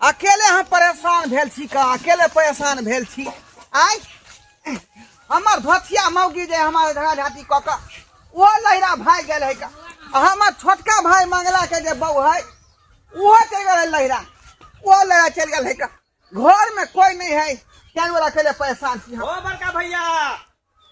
अकेले हम परेशान भेल छी का अकेले परेशान भेल छी आय हमर धोथिया मौगी जे हमर झगड़ा झाटी कऽ कऽ ओ लहिरा भागि गेल है का आ हमर छोटका भाई मंगला के जे बहू है ओहो चलि गेल है लहिरा ओहो लहिरा चलि गेल है का घर में कोई नहीं है ताहि दुआरे अकेले परेशान छी हम। ओ बड़का भैया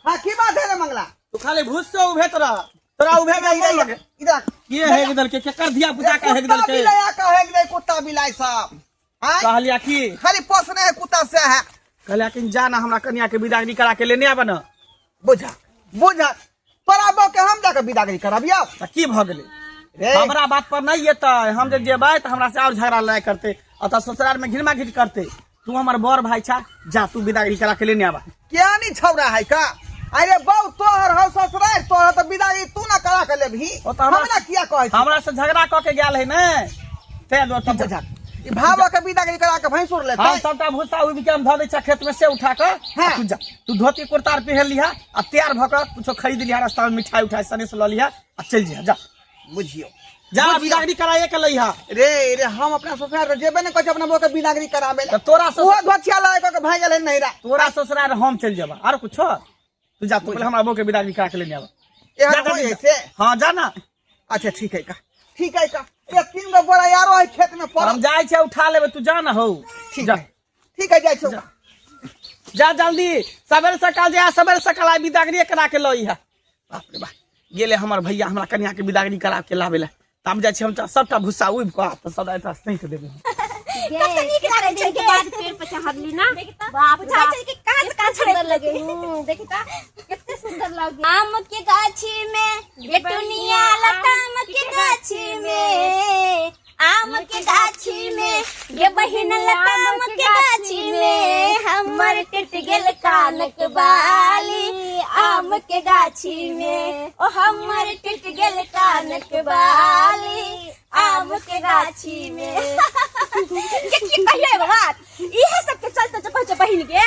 हाँ की बात है रे मंगला तू खाली भूस से उभेत रह तोरा उभे में मन लगे इधर के हेग दल के केकर धिया पुता के हेग दल कुत्ता के बिलाया का हेग दे कुत्ता बिलाई सब आय कहलिया की खाली पोसने है कुत्ता से है कहलिया कि जा ना हमरा कन्या के विदागरी करा के लेने आब ना बुझा बुझा तोरा बो के हम जाके विदागरी कराबियो त की भ गेलै रे हमरा बात पर नहीं एतै हम जे जेबै तऽ हमरा से और झगड़ा लड़ाई करते अतः ससुराल में घिरमा घिट करते तू हमर बड़ भाई छा जा तू विदागरी करा के लेने आबा क्या नहीं छौरा है का अरे बौ तोहर हौ ससुराल तोहर तो विदागरी तू ना करा के लेबही ओ तऽ हमरा- हमरा किया कहै छी हमरा से झगड़ा कऽ के गेल है ने ते दुआरे तू जा। बुझा ई भाव के विदागरी करा के भैंसुर लेतै हम सबटा भूसा उबि के हम धऽ दै छियै खेत में से उठा कऽ हाँ। आ तू जा तू धोती कुर्ता आर पहिर लिहा आ तैयार भऽ कऽ कुछो खरीद लिहा रास्ता में मिठाई उठाई सनेस लऽ लिहा आ चलि जइहा जा बुझियो जा बिदागरी कराए के लइहा रे रे हम अपना ससुराल रे जेबे ने कहै छी अपना बौ के बिदागरी कराबे ला तऽ तोरा ओहो धोतिया लय के भागि गेलै नैरा तोरा ससुराल हम चलि जेबा आर कुछो तू जा तू पहिले हमरा बहू के बिदागरी करा के लेने आबा एहन जा, जा, होइ जा। से हाँ जा ना अच्छा ठीक है का ठीक है का एक तीन गो बोरा यारो है खेत में पड़ल हम जाइ छै उठा लेबै तू जा ना हौ ठीक जा है ठीक है जाइ छौ जा। जा जल्दी सवेरे सकाल जा सवेरे सकाल आइ बिदागरी करा के लऽ अइहा बाप रे बाप गेले हमर भैया हमरा कन्या के बिदागरी करा के लाबे ला तब जाइ छी हम तऽ सबटा भुस्सा उबि कऽ तऽ सबटा एतऽ सैंत देबै हम। कते नीक लागै छै के बाद पेड़ पर चढ़ली ना बाप रे बुझाइ बाप छै कि कहाँ से कहाँ सुंदर छड़ै लगे देखी ता कितने सुंदर लगे आम के गाछी में गेटुनिया लताम के गाछी में आम के गाछी में गे बहिन लताम के गाछी में हमर टूट गेल कानक बाली आम के गाछी में ओ हमर टूट गेल कानक बाली आम के गाछी में के की कहिए बात इहे सब के चलते जे कहै छै बहिन के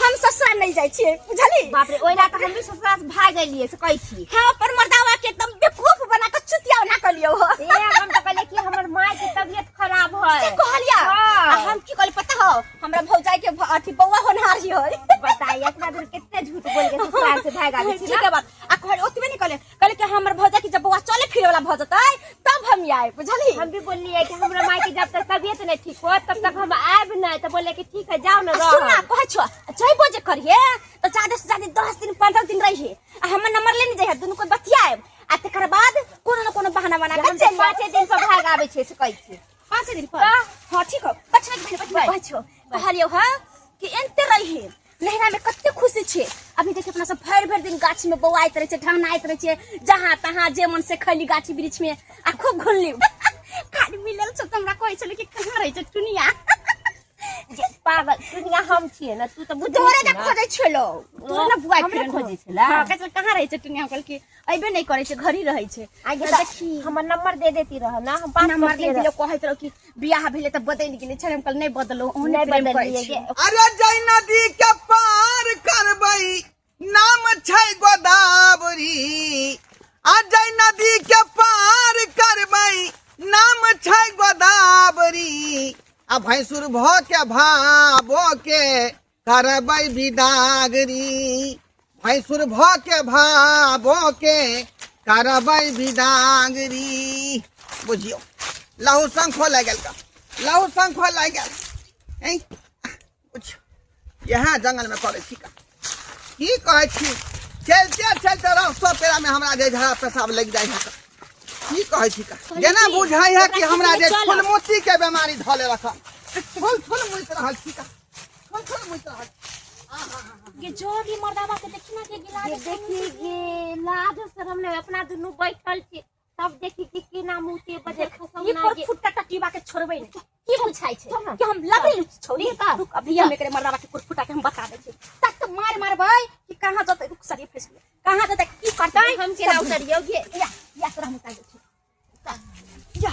हम ससुराल नहीं जाइ छियै बुझली बाप रे ओहिला तऽ हम भी ससुराल से भाग गेलियै से कहै छी हम अपन मर्दावा के एकदम बेवकूफ बना के चुतिया बना के लियो हो ए हम तऽ कहलियै कि हमर माय के तबियत खराब है से कहलिया हाँ। आ हम की कहली पता हो हमरा भौजाई के अथी बौआ होनहार ही होय बताइए इतना दूर कितने झूठ बोल के ससुराल से भाग आबै छी ठीक है बात आ कहली ओतबे नहीं कहले कहले कि हमर भौजा के जब बौआ चले फिरे वाला भऽ जेतै तब हम आए बुझली हम भी बोललिए कि हमरा माय के जब तक तबियत नहीं ठीक हो तब तक हम आएब नहीं तो बोले कि ठीक है जाओ ना आ सुन ना रहो कहै छो जइबो जे करिए तो ज्यादा से ज्यादा 10 दिन 15 दिन रहिए आ हमर नंबर लेने जइहे दुनू कोई बतियाएब आ तकर बाद कोनो न कोनो बहाना बना के हम तो चलि आएब। पाँचे दिन पर भाग आबै छियै से कहै छियै 5 दिन पर हां ठीक हो बचने के बहन कहै छो कहलियो हां कि एनते रहिए नैहरा में कते खुशी छे अभी देखिए अपना सब भरि भरि दिन गाछी में बौआइत रहे छे ढहनाइत रहे छे जहाँ तहाँ जे मन से खैली गाछी वृक्ष में आ खूब घुलली खाली मिलल छौ त हमरा कहै छलै कि कहाँ रहै छै टुनिया जे पागल दुनिया हम छियै ने तू तऽ बुझै तोरे छी ने खोजै छलो तोरे ने बुआइ हमरे फिरन खोजै छलै? हां कहै छलै कहाँ रहै छै टुनिया हम कहल कि अइबे नहि करै छै घरी रहै छै आगे तऽ तऽ देखी हमर नंबर दे देती रह ना हम बात नंबर करती नहि रह दिलो कहैत रहो कि बियाह भेलै तऽ बदलि गेलै छलै हम कहल नहि बदलो ओहने नहि प्रेम करै बदलियै छी गे अरे जय नदी के पार करबै नाम छै गोदावरी आ जय नदी के पार करबै नाम छै गोदावरी आ भैंसुर भ के भाबो के करबै विदागरी भैंसुर भ के भाबो के करबै विदागरी बुझियौ लहू शंखो लागि गेल का लहू शंखो लागि गेल ऐं बुझियौ इएह जंगलमे करै छी का की कहै छी चलिते चलिते रस्तो पेड़ामे हमरा जे झड़ा पेशाब लागि जाइ है की कहै छी का जेना बुझाइ है कि हमरा जे फुलमुती के बेमारी धऽ लेलक हन। फुल फुल मुति रहल छी का फुल फुल मुति रहल छी। गे जो भी मर्दावा के देखी ना के गिला ये देखी गे लाज शरम ने अपना दुनू बैठल छी तब देखी कि केना मुँह के बजे खसौ ई ना पर गे फुटका टटीबा के छोड़बै ने की बुझाइ छै चल ना। कि हम लबे छौड़ी चल। रुक अभी हम एकरे मर्दावा के कुरफुटा के हम बता दै छी तक तो मार मारबै कि कहाँ जतै रुक सरिये फैस गेलै कहाँ जतै की करतै हम केना उतरियौ गे या या तोरा हम उतार दै छी या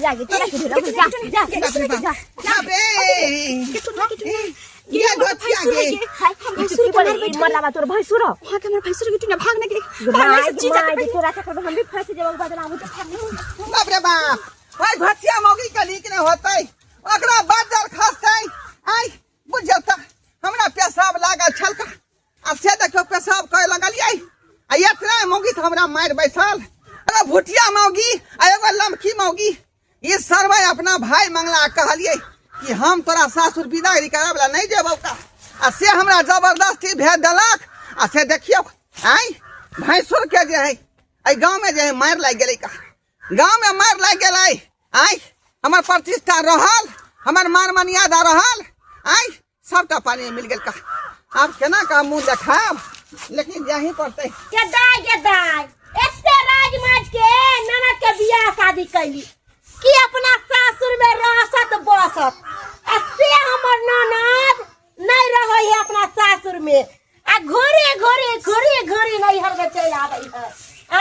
जा गे तोरा की भेलौ जा जा बाप रे बाप जा बाप रे ये घोचिया गे हाय हम भैंसुर के मार बैठल मरला तोर भैंसुर वहाँ के हमर भैंसुर के टुना भाग न के भाग से चीज माय तोरा चक्कर में हम भी फंस जेबौ बदनाम हो बाप रे बाप ओइ घोचिया मौगी के लीक नहि होतै ओकरा बाजार खसतै आइ बुझियौ तऽ हमरा पेशाब लागल छल का आ से देखियौ पेशाब करे लगलियै आ एतना मौगी तऽ हमरा मारि बैसल एगो भुटिया मौगी आ एगो लमकी मौगी ई सरबै अपना भाई मंगला कहलियै कि हम तोरा सासुर विदागरी कराबला नहि जेबौ का आ से हमरा जबरदस्ती भेज देलक आ से देखियौ आँय भैंसुर के जे है एहि गाँवमे जे है मारि लागि गेलै का गाँवमे मारि लागि गेलै आँय हमर प्रतिष्ठा रहल हमर मान मर्यादा रहल आँय सबटा पानी मिल गेल का आब केना का मुंह देखाब लेकिन जाही पड़तै के दाय के दाय एते राज माज के ननद के बियाह शादी कैली कि अपना सासुर में रहसत बसत आ से हमर ननद नहीं रहे है अपना सासुर में आ घूरी घूरी घूरी घूरी नैहर में चलि आबै है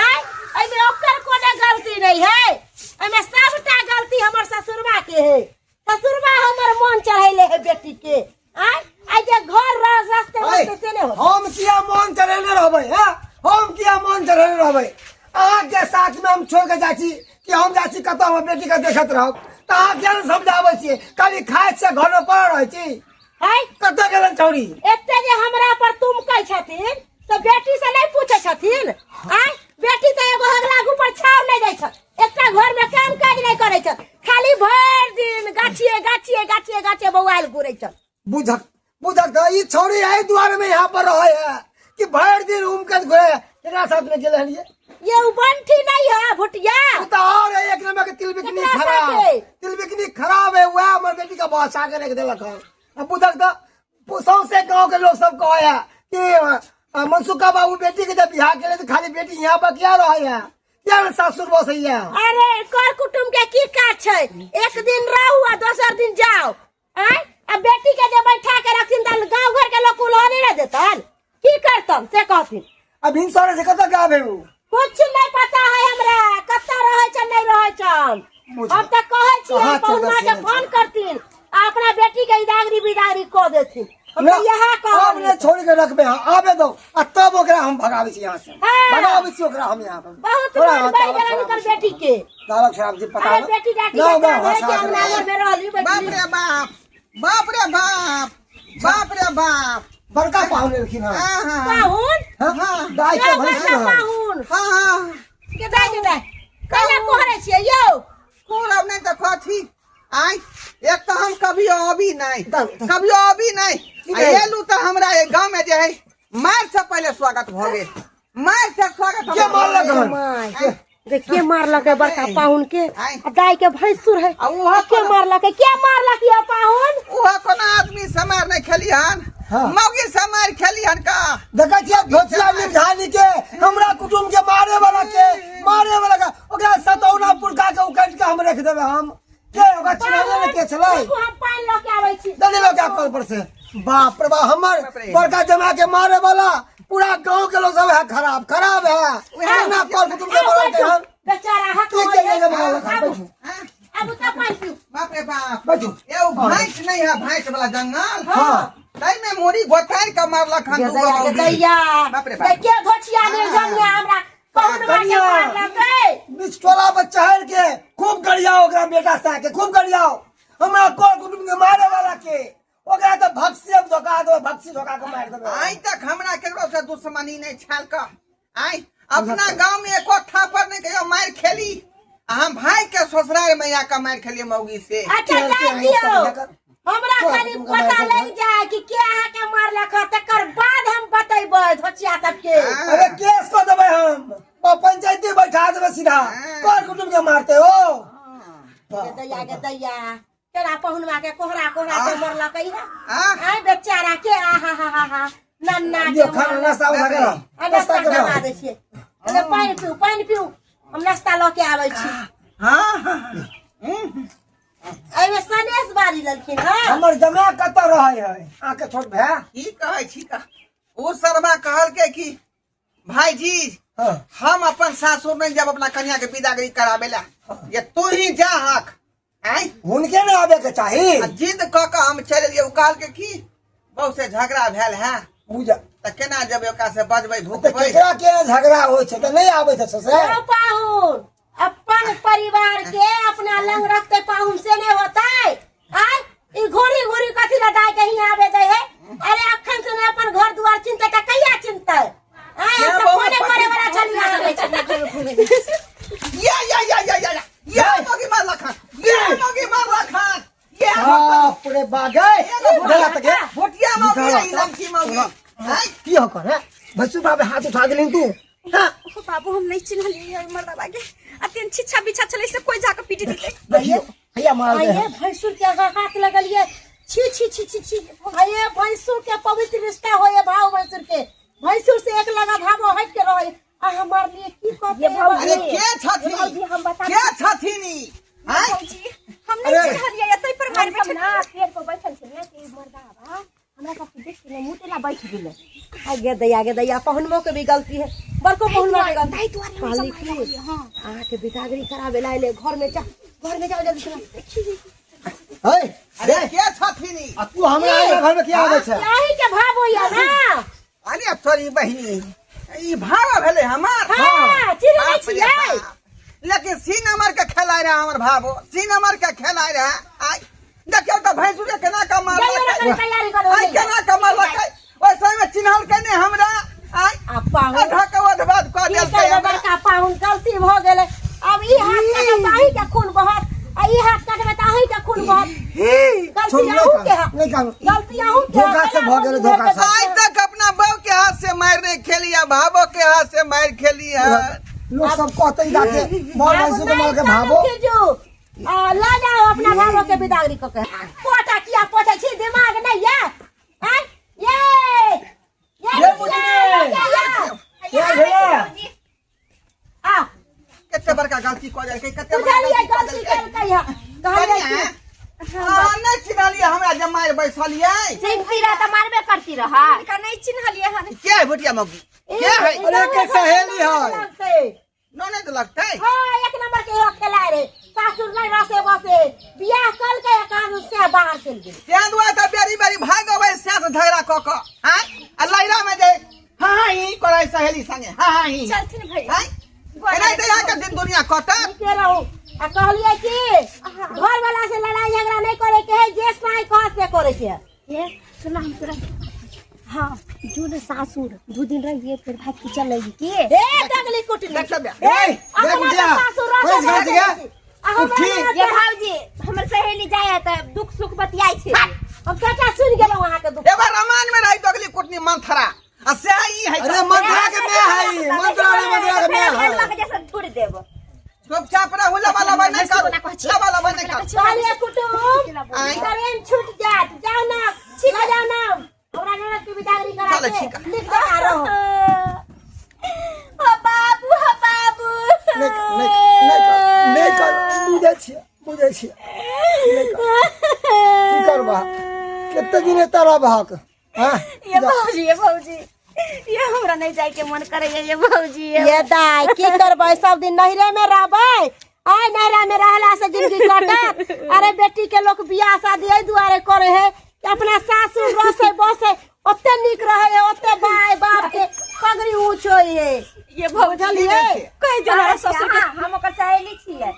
आय एहिमे ओकर कोनो गलती नहीं है एहिमे सबटा गलती हमर ससुरबा के है ससुरबा हमर मन चढ़ैले है बेटी के आय आइ जे घर रह रस्ते ऐ, रस्ते से ने हो हम किया मन चढ़ेने रहबै हैं हम किया मन चढ़ेने रहबै अहाँके साथमे हम छोड़ि कऽ जाइ छी कि हम जाइ छी कतऽ हमर बेटीके देखैत रहब तऽ अहाँ किया नहि समझाबै छियै खाली खाइ छियै घरमे पड़ल रहै छी है कतऽ गेलन छौड़ी एते जे हमरा पर तुम कहै छथिन तऽ बेटी से नहीं पूछे छथिन आय बेटी तऽ एगो हगला ऊपर छाव नहीं दै छ एकटा घर में काम काज नहीं करै छ खाली भरि दिन गाछिए गाछिए गाछिए गाछिए बौआइल घुरै छ बुझक बुझक तऽ ई छौड़ी एहि दुआरे में यहाँ पर रहे है कि भरि दिन उम के घुरे केकरा साथ में गेल हलिए ये उ बंठी नहीं है भुटिया उ तऽ और है एक नंबर के तिलबिकनी केकरा खराब साथे? तिलबिकनी खराब है वएह हमर बेटी के बसा के रख देलक हन आ बुझक तऽ सौंसे गांव के लोग सब कहे है कि मनसुखा बाबू बेटी के जब बियाह केले तो खाली बेटी यहाँ पर क्या रहे है क्या ने सासुर बसैया अरे कर कुटुम के की काज छै एक दिन रहू आ दोसर दिन जाओ आय आ बेटी के जे बैठा के रखथिन तऽ गांव घर के लोग उल्हने नहि देतन की करतन से कहथिन अब भिनसरे से कतऽ गावे उ कुछ नहीं पता है हमरा कतऽ रहै छै नहीं रहै छै हम तऽ कहै छियै कहाँ चल पहुना के गेल से? फोन करथिन आ अपना बेटी के इदागरी बिदागरी कऽ देथिन हम तऽ इएह अब कहब ने छोड़ के रखबे हाँ आबे दो आ तब ओकरा हम भगाबै छी यहाँ से हाँ। भगाबै छी ओकरा हम यहाँ पर बहुत थोड़ा मन हाँ, बढ़ि ताबत गेलनि छोड़ाबै हुनकर छी। बेटी के ताबत छोड़ाबै छी पता अरे न। बेटी डाटी ना के ओकरा काम है हंसा कि के अंगना रखबै। घर में रहली बाप बैठली रे बाप बाप रे बाप बाप रे बाप बड़का पाहुन एलखिन हँ हाँ हाँ पाहुन हाँ? हाँ। दाइ के यौ भैंस बड़का हँ पाहुन हाँ हाँ के दाइ के दाइ कैला कोहरे छियै यौ कोरब नहीं तो कथी आय एक तो हम कभी अभी नहीं उतारू, उतारू। कभी अभी नहीं की आ भेल? एलू तो हमरा ये गांव में जे है मार से पहले स्वागत भ गेल मार से स्वागत के हमरा मारलक भऽ गेल। हन? माय गे के मारलक है बड़का पाहुन के आय। आ दाइ के भैंसुर है आ उहो के मारलक है के मारलक यौ पाहुन उहो कोनो आदमी से मार नहीं खेली हन हाँ। मौगी से मार खेली हन का देखै छियै धोतिया निर्धानी के हमरा कुटुम के मारे वाला के मारे वाला के ओकरा सतौना पुरखा के उकट के हम रख देबै हम के ओकरा चिन्हले ने के छलै रुकू, हम पानि लऽ के आबै छी जल्दी लो क्या कल पर से बाप रे बाप हमर बाप रे। बड़का जमा के मारे वाला पूरा गांव के लोग सब है खराब खराब है केना कल कुटुम के आउ, मारल बैठू। हन बेचारा हक की के जमा वाला बैठू हाँ? आबू तऽ पानि पीऊ बाप रे बाप बैठू ए उ भैंस नहीं है भैंस वाला जंगल हाँ। ताई में मोरी गोतार के मारलक हन दूगो गे मौगी। दैया बाप रे बाप। गे के धोछिया ने जमने हमरा पहुनवा के कनिया। मारलकै बीच टोला पर चढ़ के खूब गरियाओ ओकरा बेटा सा के खूब गरियाओ हमरा कोर कुटुम के मारे वाला के ओकरा तो भक्सी अब धोखा देबै भक्सी धोखा के मारि देबै आइ तक हमरा केकरो से दुश्मनी नहीं छाल का आइ अपना गांव में एको थापर नहीं कहियो मार खेली आ हम भाई के ससुराल में आके मार खेलिए मौगी से अच्छा के जाय के दियौ सब जगह। हमरा कोर खाली कुटुम के पता मारि लागि जाय कि के अहाँ के मारलक हँ, तकर बाद हम बतेबै धोछिया सबके हाँ। अरे केस कऽ देबै हम ओ पंचायती बैठा देबै सीधा हाँ। कोर कुटुम के मारते हो गे दैया गे दैया केना पहुनवा के कोहरा कोहरा के मरलकै है आह। आय बेचारा के आहा हा हा हा नन्ना के दियौ खाना नाश्ता उठा के लाउ। आ नाश्ता नाश्ता के लाउ। करवा दै छियै अरे पानि पीऊ पानि पीऊ हम नाश्ता लऽ के आबै छी हाँ हाँ एहिमे सनेस बारी लेलखिन हँ हमर जमा कतऽ रहै है अहाँके छोट भाय की कहै छी का ओ सरबा कहलकै कि भाईजी हाँ हम अपन सासुर नहीं जब अपना कन्या के विदागरी करावे ला ये तू ही जा हक आय हुनके ने आबे के चाही आ जिद क के हम चलि एलियै ओ कहलकै की बहु से झगड़ा भेल है पूजा तऽ केना जेबै ओकरा से बजबै तऽ भुकबै केकरा के झगड़ा होइ छै तऽ नहि आबै छै से यौ पाहुन अपन परिवार के अपना लंग रखते पाहुन से नहीं होता है आय ई घूरी घूरी कथी ला दाय के हियां आबे दे है अरे अखन से नहीं अपन घर दुआर चिंता त कहिया चिंता आय हम तो बहु फोने करे वाला चली आबे या या या या या या या मगी मार लखन या मगी मार लखन या बाप रे बा गए गला तक है भोटिया मगी निकाल। ई लमकी मगी आय की हो कर भसू बाबे हाथ उठा देलिन तू हाँ ओ बाबू हम नहीं चिन्हलियै ई मर्दबा के अत्यंत छिछा बिछा छलै से कोई जाके पीट देतै देखियो भैया मार दे आइए भैंसुर के अहाँ हाथ लगलिए छी छी छी छी छी आइए भैंसुर के पवित्र रिश्ता होए भाव भैंसुर के भैंसुर से एक लगा भावो हट के रहे अहाँ मारलिए की कहते ये भौजी। अरे के छथिन भौजी, हम बता के छथिन ई आय भौजी हम नहीं अरे। चिन्हलियै तै पर मारबै हम ना पेड़ पर बैठल छलियै कि मर्दाबा हमरा सबके देख के मुँह तेला बैठ गेलै आगे दैया गे दैया पहुनमो के भी गलती है बड़को पहुनमो के गलती ताहि दुआरे हम कहली सब की मारलियै, हाँ अहाँके बिदागरी कराबे ला अयलै घर में जा घर में जाओ जल्दी से है अरे के छथिन ई आ तू हमरा आगे घर में किया आबै छै यही के भाव होइया ना अरे तोरी बहिनी ई भावा भेलै हमर हाँ चिन्ह नहीं बाप रे छियै बाप। लेकिन सी नंबर के खेलाय रहा हमर भावो सी नंबर के खेलाय रहा आय देखियौ तऽ भैंसुर के केना के जाइयो ना मारलकै कनी तैयारी करू आय केना के मारलकै ओहि समय में चिन्हल के ने हमरा आय आ पाहुन आधा के अधबाद कऽ की देलकै करबै हमरा बड़का पाहुन गलती भऽ गेलै अब ई हाथ काटब तऽ अहीं के खून बहत आ ई हाथ काटबै तऽ अहीं के खून बहत गलती छोड़, नहीं अहूँ के कानू, है नहीं कानू। गलती अहूँ के है धोखा से भऽ गेलै, धोखा से। आइ तक अपना बहू के हाथ से मारि नहीं खेली आ भावो के हाथ से मारि खेली है लोग सब कहते जाके मार भैंसू के मार के भावो आ, लऽ जाओ अपना भावो के बिदागरी कऽ के पोटा किया पोछै छी दिमाग नहीं ये आँय? ये ये ये बुझली। ये, ये, ये भैया आ कते बड़का गलती कऽ देलकै कते बड़का बुझलियै गलती गलती कऽ देलकै केलकै है कहलियै कनिया, कि अहाँ नहि चिन्हलियै हमरा जे मारि बैसलियै चिन्हती रह तऽ मारबे करती रह हुनका नहीं चिन्हलियै हन के है भुटिया मौगी के है अरे के सहेली है ननद तऽ लगतै हाँ एक नंबर के हो खेलाय रे सासुर नहीं रसे बसे बियाह कल के कान से बाहर चल गेल तें दुआरे तऽ बेरी बेरी भागि अबै सएह से झगड़ा कऽ कऽ आँय आ लैरा मे जे हाँ हाँ ही करै सहेली संगे हाँ हाँ ही चलथिन भैया आँय एनाहिते अहाँके दिन दुनिया कटत नीके रहू आ कहलियै कि घर वाला से लड़ाई झगड़ा नहीं करे के है जे साई कह से करे के है ये सुना हम तोरा हाँ जो ना सासुर 2 दिन रहिए फिर भाग के चल अइहे की ए दगली कुटली देख लेबै। ए अपना देख बुझिया तऽ सासुर रसे पैस घर बसे जगह आ हमरा उठी। ननद ये भाऊजी हमर सहेली जाय तऽ दुख सुख बतियाइ छै हम चाचा सुन गेलहुँ अहाँके दुख एगो रामायण में रही दगली कुटनी मंथरा आ सएह ई है अरे मंत्रा के मैं है मंत्रा रे मंत्रा के मैं है के जैसा थोड़ देब चुपचाप रहू लबा लबा नहीं करू लबा लबा नहीं करू कहलियै कुटुम आँय। ट्रेन छूट जायत जाउ ना लऽ जाउ ना हमरा ननद के बिदागरी करा चलै के ठीक है। नीक जकाँ रहू हो बाबू हो बाबू नहीं नहीं नहीं कर नहीं कर बुझै छियै बुझै छियै नहीं कर की करबा कते दिन एतऽ रहबहक हाँ ये भौजी ये भौजी ये हमरा नहीं जाए के मन करे ये भौजी ये ये दाई की करबै सब दिन नैहरे में रहबै आय नैहरा में रहला से जिंदगी कटत अरे बेटी के लोग बियाह शादी एहि दुआरे करे है कि अपना सासुर रसे बसे ओते नीक रहे है ओते बाय बाप के पगड़ी ऊंच होई है ये भौजी बुझलियै कहि दियौ हमरा ससुर के हाँ, हम ओकर सहेली छियै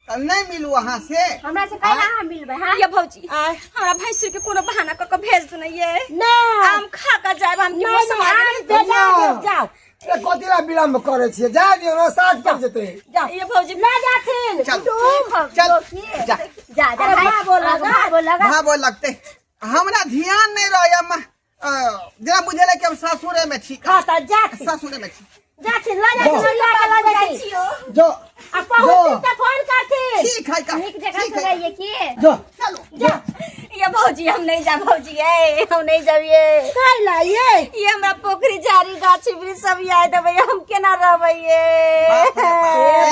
तऽ नहि मिलू अहाँ से हमरा से काहे अहाँ मिलबै हाँ ये भौजी आय हमरा भैंसुर के कोनो बहाना कऽ के भेज देने ये नहीं आम खा के जायब हम नहीं नहीं आम भेजा देब जाओ ए कथी ला विलम्ब करै छियै जा दियौ ने साँझ पड़ि जेतै जाओ ये भौजी ले जाथिन चल। कुटुम चल जा जा जा अरे भाई भाबो लगा। भाबो लगा भाबो लगतै हमरा ध्यान नहि रहैया जेना बुझेलै कि हम सासुरे में छी हाँ तऽ जाथिन सासुरे में छी जाथिन लऽ जाथिन ओरिया के लऽ जाथिन जो आ पहुँचथिन तऽ फोन करथिन ठीक है का नीक जगह ठीक से है रहिए की जो चलो जा ये भौजी हम नहीं जा भौजी ये हम नहीं जाबिए काहे ला ये ये हमरा पोखरी झाड़ी गाछी वृक्ष सब याद अबै हम केना रहबै ये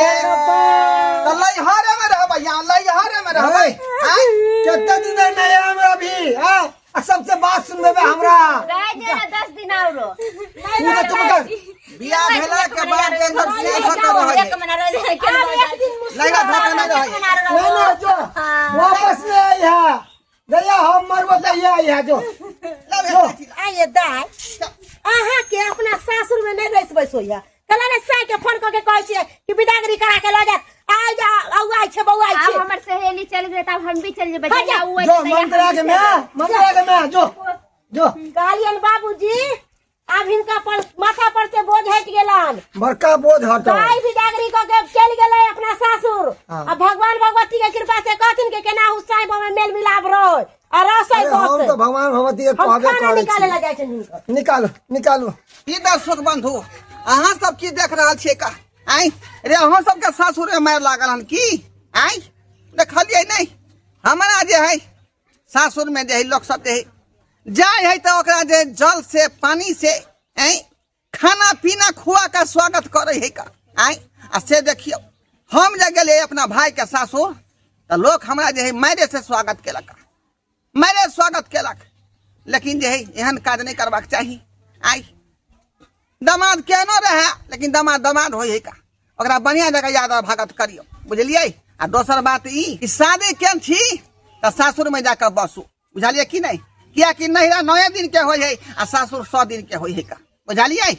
तऽ लैहरे में रहबै यहाँ लैहरे में रहबै आँय? कते दिन नहीं हमरा अभी हाँ आ सबसे बात सुन लेबे हमरा रह दे ना 10 दिन औरो तू तऽ चुप कर बियाह भेला के बाद जे घर से धक्का रहै एक महीना रह जाए के आब एक दिन मुश्किल लगा धक्का नहि रहै नहीं नहीं जो वापस नहीं आई है दैया हम मरबो तहिया आई है जो जो आइए दाय अहाँ के अपना सासुर में नहीं रह बैसो या कला ने साई के फोन करके कहै छियै कि बिदागरी करा के लऽ जात आइ जा औआइ छै बौआइ आब छै हमर सहेली चल गेलै तब हम भी चल जेबै हट जा। जहिया उ जो अइतै तहिया मंत्रा हम के भी मैं चल जेबै। मंत्रा के मैं जो जो कहलियन बाबूजी आब हिनका पर माथा पर से बोझ हटि गेलन बड़का बोझ हटो दाई बिदागरी कऽ के चलि गेलै अपना सासुर हाँ। आ भगवान भगवती के कृपा से कहथिन कि केना हुसाई में मेल मिलाप रहे आ रसै अरे हम बसै तो भगवान भगवती के हम कहबे खाना करै निकाले छी ला जाइ छनि हिनकर निकालू निकालू की दर्शक बंधु अहाँ सब की देख रहल छियै का आँय रे अहाँ सबके सासुरे मारि लागल हन की आँय देखलियै नहि हमरा जे है सासुरमे जे है लोक सब जे है जाइ है तऽ ओकरा जे जल से पानी से आँय खाना पीना खुआ के स्वागत करे है का आँय आ से देखियौ हम जे गेलियै अपना भाईके सासुर तऽ लोक हमरा जे है मारे से स्वागत केलक मारे स्वागत केलक लेकिन जे है एहन काज नहि करबाक चाही आइ दमाद केहनो रहए लेकिन दमाद दमाद होइ है का ओकरा बढ़िआँ जगह याद भगत करियौ बुझलियै आ दोसर बात ई कि शादी केन छी तऽ सासुरमे जाकऽ बसू बुझलियै कि नहि कियाकि नैहरा नए दिन के होइ है आ सासुर 100 दिन के होइ है का बुझलियै।